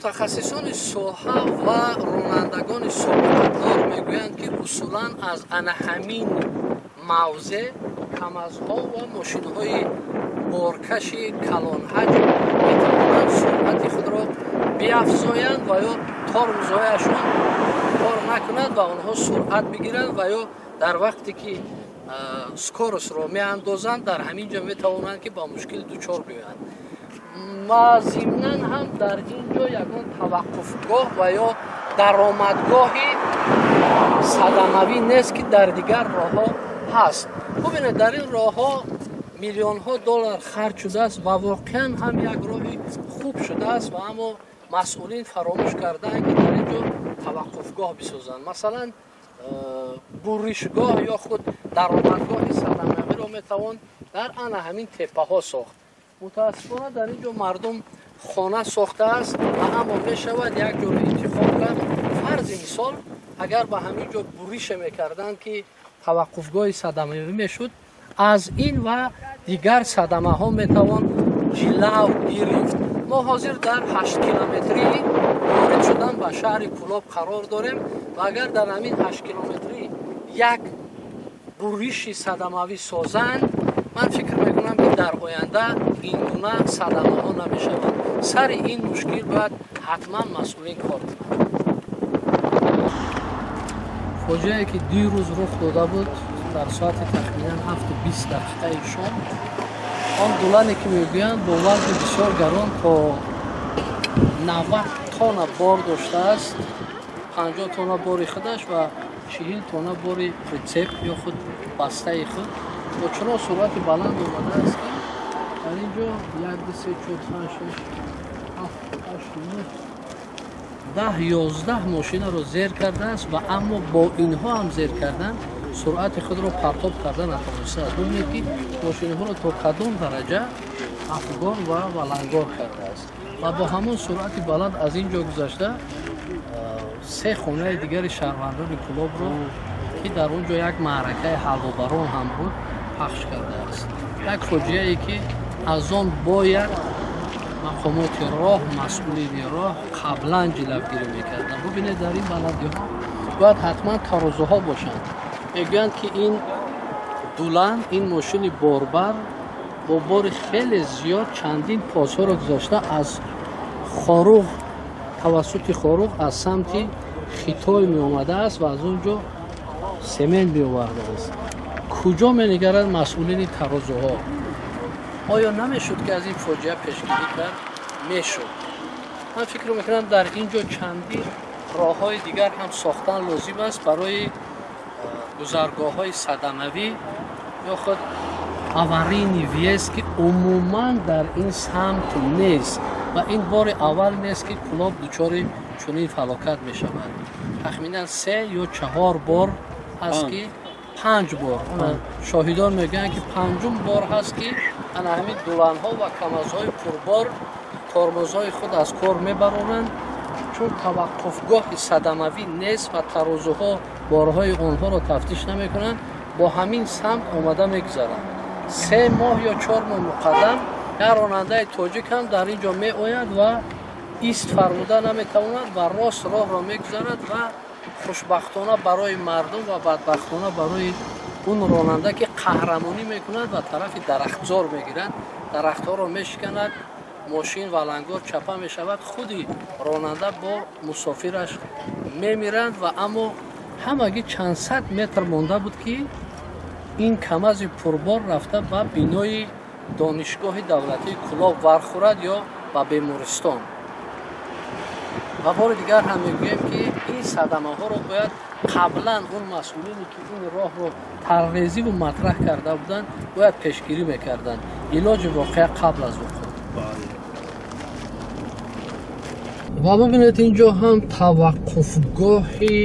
Мутахассисони соҳа ва ронандагони собиқадор мегӯянд, ки усулан аз ана ҳамин мавзеъ камазҳо ва мошинҳои боркаши калонҳаҷм метавонанд суръати худро биафзоянд ва ё тормозҳояшон кор накунад ва онҳо суръат бигиранд ва ё дар вақте ки скоростро меандозанд, дар ҳамин ҷо метавонанд, ки ба мушкил дучор биёянд. Ва зимнан ҳам дар ин ҷо ягон таваққуфгоҳ ва ё даромадгоҳи садамавӣ нест, ки дар дигар роҳҳо ҳаст. Бубинед, дар ин роҳҳо миллионҳо доллар харҷ шудааст ва воқеан ҳам як роҳи хуб шудааст ва аммо масъулин фаромӯш кардаанд, ки дар ин ҷо таваққуфгоҳ бисозанд. Масалан, буришгоҳ ё худ даромадгоҳи садамавиро метавон дар ана ҳамин теппаҳо сохт. Мутаассифона, дар ин ҷо мардум хона сохтааст ва аммо мешавад як ҷоро интихоб кард. Фарзи мисол, агар ба ҳамин ҷо бурише мекарданд, ки таваққуфгоҳи садамавӣ мешуд, аз ин ва дигар садамаҳо метавон ҷилав гирифт. Мо ҳозир дар 8 километрӣ ворид шудан ба шаҳри Кӯлоб қарор дорем ва агар дар ҳамин 8 километрӣ як буриши садамавӣ созанд, ман фикр мекунам, ки дар оянда ин гуна садамаҳо намешавад. Сари ин мушкил бояд ҳатман масъулин кор кунанд. Фоҷиае, ки дирӯз рух дода буд, дар соати тахминан 7:20 дақиқаи шом, он дулане, ки мегӯянд, бо вазни бисёр гарон, то 90 тонна бор доштааст, 50 тонна бори худаш ва 40 тонна бори прицеп ё худ бастаи худ, бо чунон суръати баланд омадааст, ки дар ин ҷо як, ду, се, чор, панҷ, шаш, ҳафт, ҳашт, нӯҳ, 10, 11 мошинаро зер кардааст ва аммо бо инҳо ҳам зер кардан суръати худро партоб карда натавонистааст. Бубинед, ки мошинаҳоро то кадом дараҷа афгор ва валангор кардааст ва бо ҳамон суръати баланд аз ин ҷо гузашта, се хонаи дигари шаҳрвандони Кӯлобро, ки дар он ҷо як маъракаи ҳалвобарон ҳам буд, пахш кардааст. Як фоҷиае, ки аз он бояд мақомоти роҳ, масъулини роҳ қаблан ҷилавгирӣ мекарданд. Бубинед, дар ин баландиҳо бояд ҳатман тарозуҳо бошанд. Мегӯянд, ки ин дулан, ин мошини борбар бо бори хеле зиёд чандин посҳоро гузошта, аз Хоруғ, тавассути Хоруғ аз самти Хитой меомадааст ва аз он ҷо семент меовардааст. Куҷо менигаранд масъулини тарозуҳо? Оё намешуд, ки аз ин фоҷиа пешгирӣ кард? Мешуд. Ман фикр мекунам, дар ин ҷо чандин роҳҳои дигар ҳам сохтан лозим аст барои гузаргоҳҳои садамавӣ ё худ аварийный въезд, ки умуман дар ин самт нест. Ва ин бори аввал нест, ки Кӯлоб дучори чунин фалокат мешавад. Тахминан се ё чаҳор бор ҳаст, ки панҷ бор, шоҳидон мегӯянд, ки панҷум бор ҳаст, ки ана ҳамин дуланҳо ва камазҳои пурбор тормозҳои худ аз кор мебаронанд, чун таваққуфгоҳи садамавӣ нест ва тарозуҳо борҳои онҳоро тафтиш намекунанд, бо ҳамин самт омада мегузаранд. 3 моҳ ё 4 моҳ муқаддам як ронандаи тоҷик ҳам дар ин ҷо меояд ва ист фармуда наметавонад ва рост роҳро мегузарад. Ва хушбахтона барои мардум ва бадбахтона барои он ронанда, ки қаҳрамонӣ мекунад ва тарафи дарахтзор мегирад, дарахтҳоро мешиканад, мошин валангор чапа мешавад, худи ронанда бо мусофираш мемиранд. Ва аммо ҳамагӣ чанд сад метр монда буд, ки ин камази пурбор рафта ба бинои Донишгоҳи давлатии Кӯлоб вархӯрад ё ба бемористон. Ва бори дигар ҳам мегӯем, ки ин садамаҳоро бояд қаблан он масъулине, ки ин роҳро таррезиву матраҳ карда буданд, бояд пешгирӣ мекарданд. Илоҷи воқеа қабл аз вуқӯъ. Ва бубинед, ин ҷо ҳам таваққуфгоҳи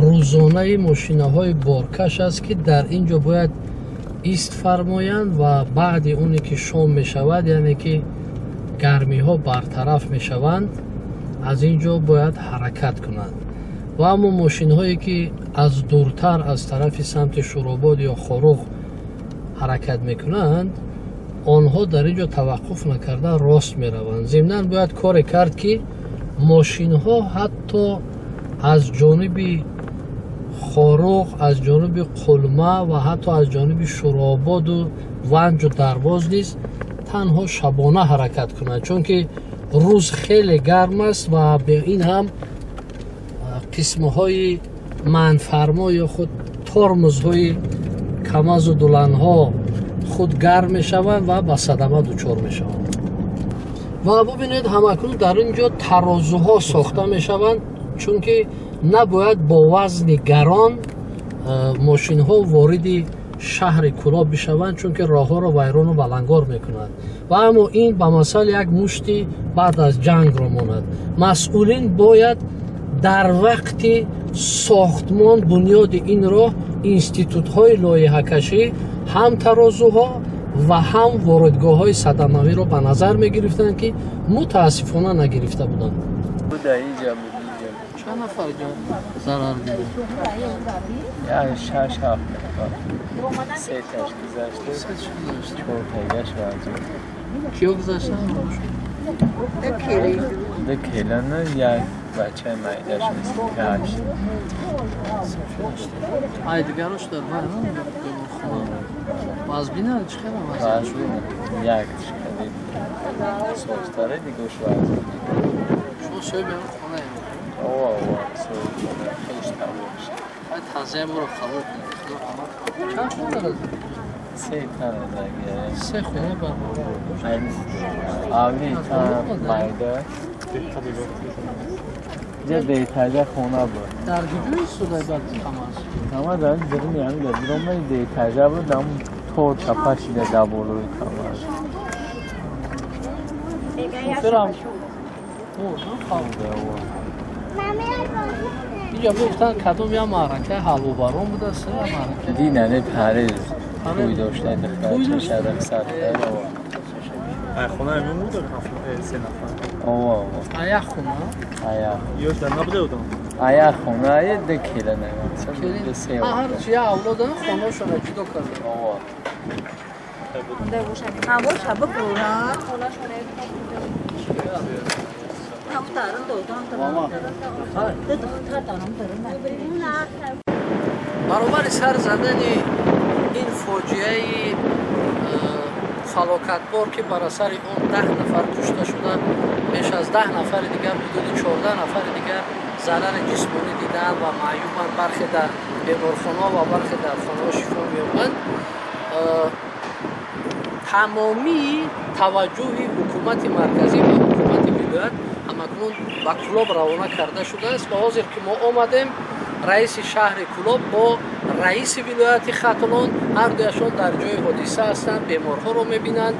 рӯзонаи мошинаҳои боркаш аст, ки дар ин ҷо бояд ист фармоянд ва баъди оне ки шом мешавад, яъне ки гармиҳо бартараф мешаванд, аз ин ҷо бояд ҳаракат кунанд. Ва аммо мошинҳое, ки аз дуртар, аз тарафи самти Шӯробод ё Хоруғ ҳаракат мекунанд, онҳо дар ин ҷо таваққуф накарда рост мераванд. Зимнан бояд коре кард, ки Мошинҳо ҳатто аз ҷониби Хоруғ, аз ҷониби Қулма ва ҳатто аз ҷониби Шӯрободу Ванҷу Дарвоз низ танҳо шабона ҳаракат кунанд, чунки рӯз хеле гарм аст ва бе ин ҳам қисмҳои манфармо ё худ тормозҳои КамАЗу дуланҳо худ гарм мешаванд ва ба садама дучор мешаванд. Ва бубинед, ҳамакнун дар ин ҷо тарозуҳо сохта мешаванд, чунки набояд бо вазни гарон мошинҳо вориди шаҳри Кӯлоб бишаванд, чунки роҳҳоро вайрону валангор мекунанд. Ва аммо ин ба масал як мушти баъд аз ҷангро монад. Масъулин бояд дар вақти сохтмон, бунёди ин роҳ, институтҳои лоиҳакашӣ ҳам тарозуҳо ва ҳам воридгоҳҳои садамавиро ба назар мегирифтанд, ки мутаассифона нагирифта буданд. Буда, инҷа буд, инҷа. Чанд нафар ҷо зарар диданд? Як шаш, ҳафт нафар. Се таш гузашта, чор тагаш вазъ. Киё гузаштанд? Ду келана, як бачаи майдаш нест, ҳашт. Ай, дигарош дар вай беморхона вазбина чӣ хела вазъ? Як шикали сохтаре, дигош вазъ. Шумо соҳиби ҳамин хонаем? Ова, ова, соҳиби хона, хеш табош. Ай, тазия моро қабул кунед, Худо раҳмат кунад. Чанд хона дорад? Се тана заги. Се хона бар. Авли тана майда. Ҷа дейтажа хона буд. Дар куҷо истодай бад КамАЗ? Ҳама дар дирми ҳами дар диромаи дейтажа буд, ам тор чапа шида дар болои КамАЗ. Шоферам инҷа гуфтанд, кадом як маъракаи ҳалвобарон будааст, як маърака. Динане, парез тӯй дошта, духтарча шарақсад. Ай, хона ҳамин буда, се нафар? Ова, ова. А як хона? Ая. Ёш дар набуда одам? Ая хона, ая ду кела намад. Се. Ҳарчи як авлода хонаошона ҷудо карда. Ова. ҳаво шаба боран. Баробари сар задани ин фоҷиаи фалокатбор, ки бар асари он 10 нафар кушта шуда, беш аз 10 нафари дигар, ҳудуди 14 нафари дигар зарари ҷисмонӣ дидаанд ва маъюбанд, бархе дар беморхонаҳо ва бархе дар хонаҳо шифо меёбанд, тамомии таваҷҷӯҳи ҳукумати марказӣ ва ҳукумати вилоят ҳамакнун ба Кӯлоб равона карда шудааст. Ва ҳозир ки мо омадем, раиси шаҳри Кӯлоб бо раиси вилояти Хатлон ҳардуяшон дар ҷои ҳодиса ҳастанд, беморҳоро мебинанд,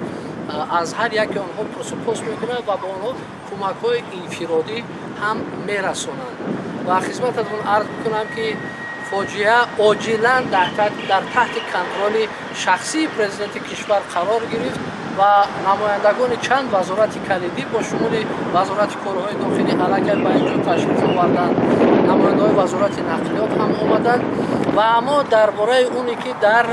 аз ҳар яке онҳо пурсупос мекунанд ва ба онҳо кӯмакҳои инфиродӣ ҳам мерасонанд. Ва хизмататон арз мекунам, ки фоҷиа оҷилан дар таҳти контроли шахсии президенти кишвар қарор гирифт ва намояндагони чанд вазорати калидӣ бо шумули Вазорати корҳои дохилӣ аллакай ба ин ҷо ташриф оварданд, намояндаҳои Вазорати нақлиёт ҳам омаданд. Ва аммо дар бораи оне ки дар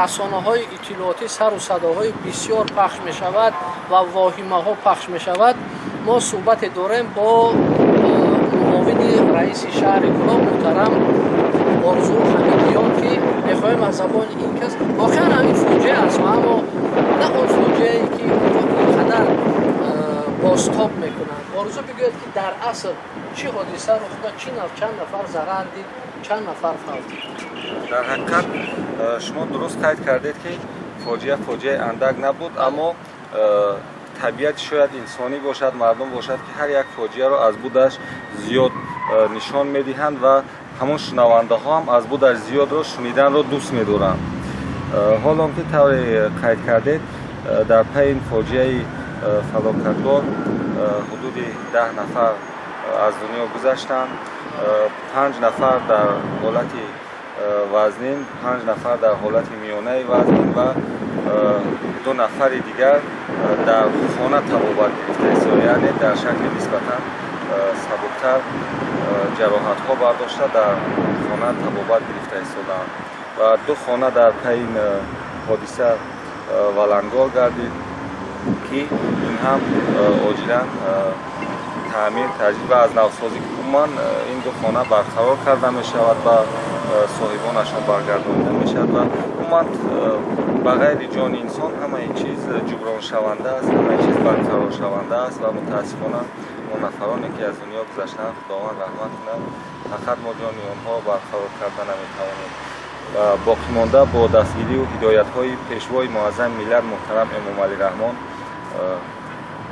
расонаҳои иттилоотӣ сару садоҳои бисёр пахш мешавад ва воҳимаҳо пахш мешавад, мо суҳбате дорем бо муовини раиси шаҳри Кӯлоб муҳтарам Орзу Ҳамидиён, ки мехоҳем аз забони ин кас воқеан ҳамин фоҷиа аст ва аммо на он фоҷиае, ки онро ин қадар бозтоб мекунанд. Орзу, бигӯяд, ки дар асл чӣ ҳодиса рух дод, чӣ чанд нафар зарар дид, чанд нафар фавтид? Дар ҳақиқат, шумо дуруст қайд кардед, ки фоҷиа фоҷиаи андак набуд, аммо табиати шояд инсонӣ бошад, мардум бошад, ки ҳар як фоҷиаро аз будаш зиёд нишон медиҳанд ва ҳамон шунавандаҳо ҳам аз будаш зиёдро шуниданро дӯст медоранд. Ҳоло он ки тавре қайд кардед, дар пайи ин фоҷиаи фалокатбор ҳудуди 10 нафар аз дунё гузаштанд, панҷ нафар дар ҳолати вазнин, панҷ нафар дар ҳолати миёнаи вазнин ва ду нафари дигар дар хона табобат гирифта истода, яъне дар шакли нисбатан сабуктар ҷароҳатҳо бардошта, дар хона табобат гирифта истодаанд. Ва ду хона дар пайи ин ҳодиса валангор гардид, ки ин ҳам оҷилан Таъмир, таҷдид ва аз навсозӣ, умуман ин ду хона барқарор карда мешавад ва соҳибонашон баргардонида мешавад. Ва умуман, ба ғайри ҷони инсон, ҳамаи чиз ҷуброншаванда аст, ҳамаи чиз барқароршаванда аст. Ва мутаассифона, он нафароне ки аз дунё гузаштаанд, Худованд раҳмат кунад, фақат мо ҷони онҳо барқарор карда наметавонем ва боқимонда бо дастгирию ҳидоятҳои Пешвои муаззами миллат муҳтарам Эмомалӣ Раҳмон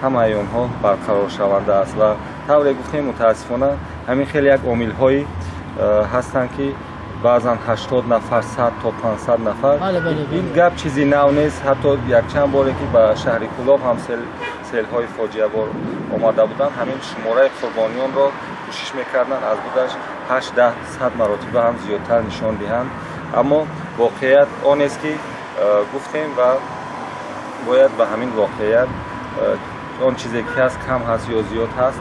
ҳамаи онҳо барқароршаванда аст. Ва тавре гуфтем, мутаассифона, ҳамин хеле як омилҳое ҳастанд, ки баъзан 80 нафар, 100 то 500 нафар. Ин гап чизи нав нест. Ҳатто якчанд боре ки ба шаҳри Кӯлоб ҳам селҳои фоҷиабор омада буданд, ҳамин шумораи қурбониёнро кӯшиш мекарданд аз будаш ҳашт, 10, 100 маротиба ҳам зиёдтар нишон диҳанд. Аммо воқеият онест, ки гуфтем, ва бояд ба ҳамин воқеият, он чизе ки ҳаст, кам ҳаст ё зиёд ҳаст,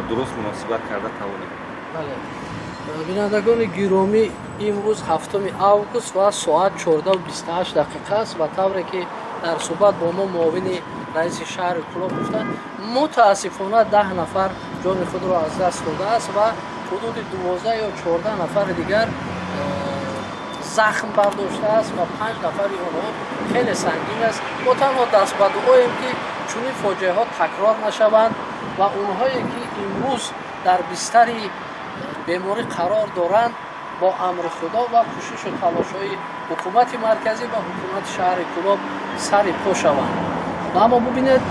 дуруст муносибат карда тавонем. Бале, бинандагони гиромӣ, имрӯз 7 август ва соат 14:28 дақиқа аст. Ва тавре ки дар суҳбат бо мо муовини раиси шаҳри Кӯлоб гуфтанд, мутаассифона, 10 нафар ҷони худро аз даст додааст ва ҳудуди 12 ё 14 нафари дигар захм бардоштааст ва панҷ нафари онҳо хеле сангин аст. Мо танҳо даст ба дуоем, ки чунин фоҷиаҳо такрор нашаванд ва онҳое ки имрӯз дар бистари беморӣ қарор доранд, бо амри Худо ва кӯшишу талошҳои ҳукумати марказӣ ва ҳукумати шаҳри Кӯлоб сари по шаванд. Ва аммо бубинед,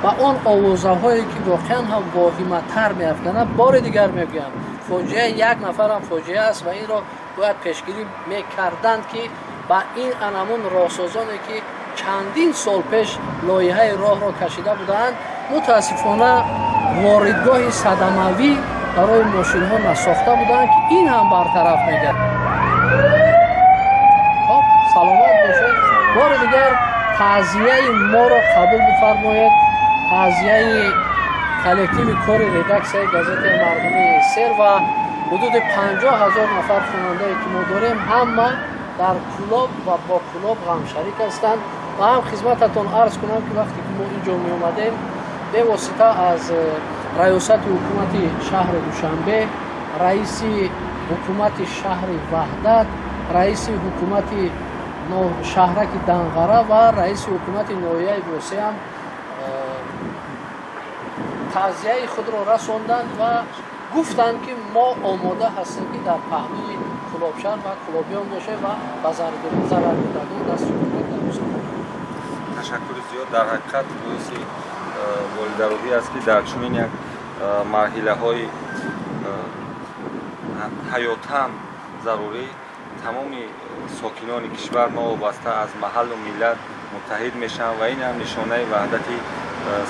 ба он овозаҳое ки воқеан ҳам воҳиматар меафканад, бори дигар мегӯям, фоҷиаи як нафарам фоҷиа аст ва инро бояд пешгирӣ мекарданд, ки ба ин анамун роҳсозоне ки чандин сол пеш лоиҳаи роҳро кашида буданд, мутаассифона, воридгоҳи садамавӣ барои мошинҳо насохта буданд, ки ин ҳам бартараф мегардад. Хоб, саломат бошед. Бори дигар таъзияи моро қабул бифармоед, таъзияи коллективи кори редаксияи газетаи мардумии СССР ва ҳудуди 50 000 нафар хонандае ки мо дорем, ҳама дар Кӯлоб ва бо Кӯлоб ғамшарик ҳастанд. Ва ҳам хизмататон арз кунам, ки вақте ки мо ин ҷо меомадем, бевосита аз раёсати ҳукумати шаҳри Душанбе, раиси ҳукумати шаҳри Ваҳдат, раиси ҳукумати шаҳраки Данғара ва раиси ҳукумати ноҳияи Восеам таъзияи худро расонданд ва гуфтанд, ки мо омода ҳастем, ки дар паҳлӯи Кӯлобшаҳр ва кӯлобиён бошем ва ба зарардидагон дасти кӯмак дароз кунем. Ташаккури зиёд. Дар ҳақиқат, боиси болидарӯҳӣ аст, ки дар чунин як марҳилаҳои ҳаётан зарурӣ тамоми сокинони кишвар новобаста аз маҳаллу миллат муттаҳид мешаванд ва ин ҳам нишонаи ваҳдати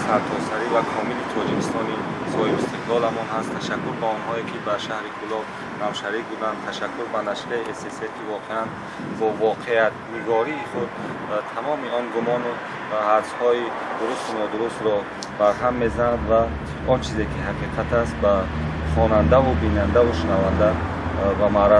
сартосарӣ ва комили Тоҷикистони соҳибистиқлоламон ҳаст. Ташаккур ба онҳое, ки ба шаҳри Кӯлоб ғамшарик буданд. Ташаккур ба нашрияи СССР, ки воқеан бо воқеиятнигории худ тамоми он гумону ҳадсҳои дурусту нодурустро барҳам мезанад ва он чизе ки ҳақиқат аст, ба хонандаву бинандаву шунаванда ба маъраз.